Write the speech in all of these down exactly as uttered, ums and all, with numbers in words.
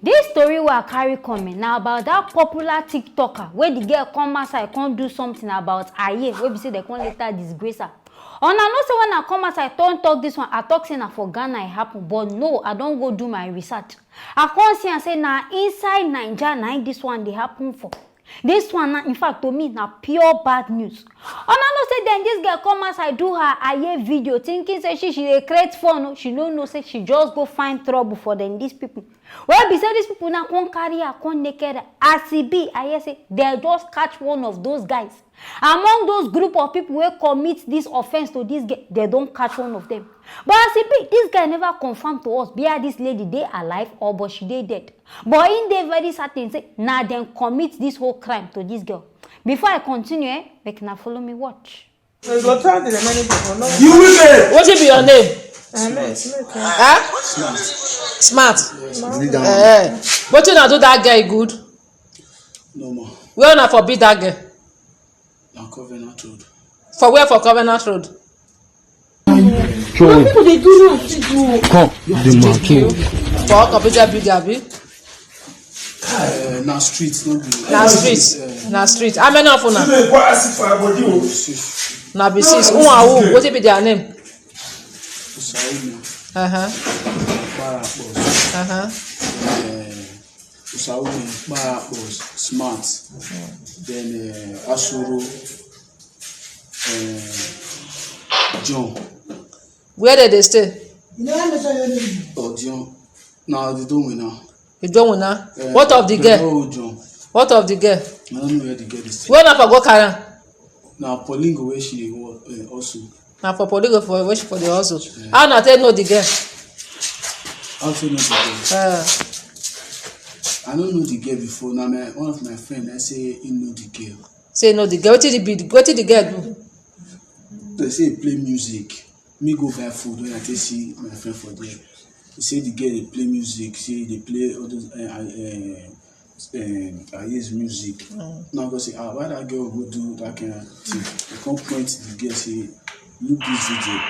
This story wey I carry come in na about that popular TikToker wey the girl come outside come do something about Aye wey be say dem come later disgrace her. Una know say when I come outside come talk this one, I talk say na for Ghana e happen, but no, I don go do my research. I come see am say na inside Naija na im this one dey happen for. This one na, in fact, to me, na pure bad news. Una know say then this girl come outside do her Aye video thinking say she she dey create fun o. She no know say she just go find trouble for them these people. Wey be say these people now come carry her, come naked her. As e be, I hear say they just catch one of those guys. Among those group of people wey commit this offense to this girl, they don catch one of them. But as e be, this guy never confirm to us whether this lady dey alive or but she dey dead. But im dey very certain say na dem commit this whole crime to this girl. Before I continue, eh, make una follow me watch. You go tell the remaining people, no? You wicked! Wetin be your name? Smart. Huh? Smart. Smart. Sit down. Eh. Wetin una do that girl good? No more. Where una for beat that girl? Na Covenant Road. For where for Covenant Road? Joy. People dey do now, still do. Come, the man too. For computer building, abi? Uh, na street, no be. Na street. Uh, na street. How many of una? People dey go ask for body o. Six. Na be six. Who and who? Wetin be their name? Usaina. Uh-huh. Barapos. Uh-huh. Uh, Usaina, Barapos, Smart. Then uh, Asoro. Uh, John. Where they dey stay? Odion. Na the don win now. You don win now. Eh, what of the girl? What of the girl? I don't know where the girl is. Where una for go carry am? Na Polingo where she dey work, eh, also. Na for Polingo for where she for dey also. Yeah. How una take know the girl? How to know the girl? Uh. I don't know the girl before. Now my one of my friend, I say he know the girl. Say he know the girl. Wetin the be? Wetin the girl do? They say he play music. Me go buy food when I take see my friend for there. He say the girl dey play music, say dey play all those uh, uh, uh, Aye's music. Mm. Now I go say, ah, why that girl go do that kind of thing? I come point the girl say, look this video.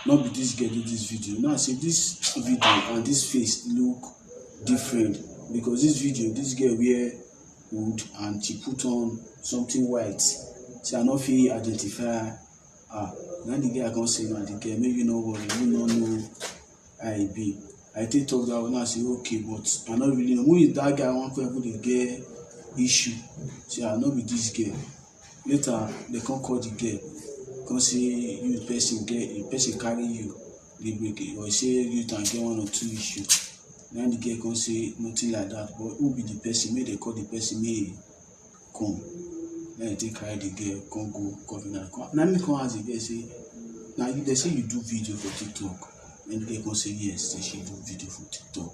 Not be this girl do this video. Now I say this video and this face look different because this video, this girl wear hood and she put on something white. Say I no fit identify. Ah, na the girl come say na the girl, make you no worry, you no know how e be. I take talk that one, I say okay, but I no really know. Who is that guy? One friend who dey get issue. Say I no be this girl. Later they come call the girl, come say you person get the person carry you, dey break it, or say you can get one or two issue. Then the girl come say nothing like that, but who be the person? Make they call the person, make come. Then I take carry the girl, come go Covenant. Come, now me come ask the girl say, now you they say you do video for TikTok. Then the girl come say yes, say she do video for TikTok.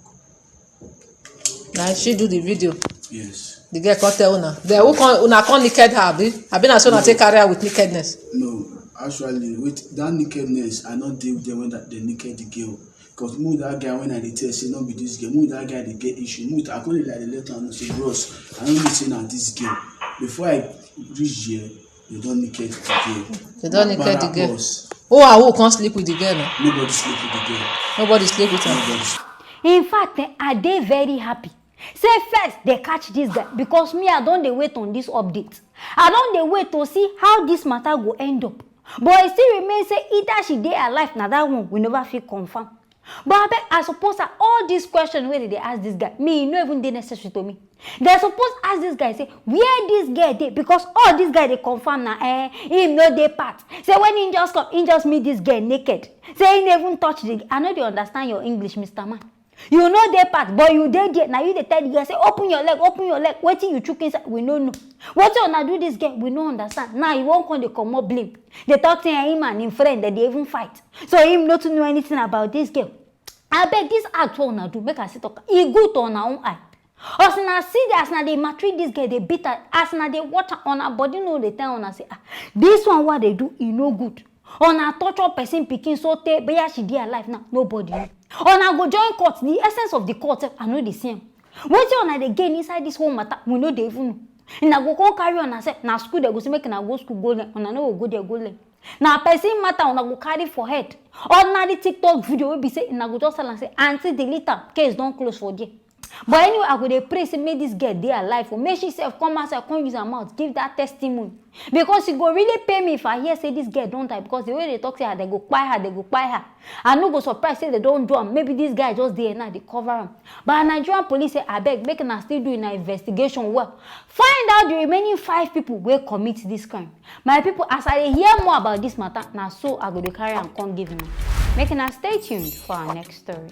Now she do the video. Yes. The girl come tell una. Then who come una come naked her, abi? Abi na so una take carry her with nakedness? No, actually, with that nakedness, I not deal with them when that they naked the girl. Cause move that guy when I dey tell say no be this girl, move that guy dey get issue, move I go dey like the letter and say bros, I no know say na this girl. Before I reach here, you don naked the girl. You don naked the girl. Who and who come sleep with the girl now? Nobody sleep with the girl. Nobody sleep with her. Nobody sleep. In fact, eh, I dey very happy. Say first they catch this guy because me I don dey wait on this update. I don dey wait to see how this matter go end up. But e still remain say either she dey alive, na that one we never fit confirm. But abeg, I suppose that all these questions wey they dey ask this guy, me e no even dey necessary to me. They suppose ask this guy say where this girl dey because all this guy dey confirm na eh him no dey part. Say when he just come, he just meet this girl naked. Say he no even touch the. I no dey understand your English, Mister Man. You no dey part, but you dey there. Now you dey tell the girl say open your leg, open your leg. Wetin you chook inside, we no know. Wetin una do this girl, we no understand. Now you wan come dey comot blame. Dey talk say eh, him and him friend dem dey even fight. So him no too know anything about this girl. Abeg, this act wey una do, make I still talk, e good to una own eye. As una see the, as una dey maltreat this girl, dey beat her, as una dey watch her, una body no dey tell una say ah, this one wey dey do e no good. Una torture person pikin so tey, but she dey alive now, nobody know. Una go join court, the essence of the court sef, I no dey see am. Wetin una dey gain inside this whole matter, we no dey even know. Una go come carry una sef, na school dem go say make una go school go learn, una no go go there go learn. Na person matter una go carry for head. Ordinary TikTok video wey be say una go just tell am say aunty delete am, case don close for there. But anyway, I go dey pray say make this girl dey alive o, make she sef come outside come use her mouth give that testimony, because e go really pain me if I hear say this girl don die, because the way they talk say her, they go kpai her, they go kpai her. I no go surprise say they don do am, maybe this guy just dey now dey cover am. But Nigerian police say abeg make una still do una investigation well, find out the remaining five people wey commit this crime. My people, as I dey hear more about this matter, na so I go dey carry am come give una. Make una stay tuned for our next story.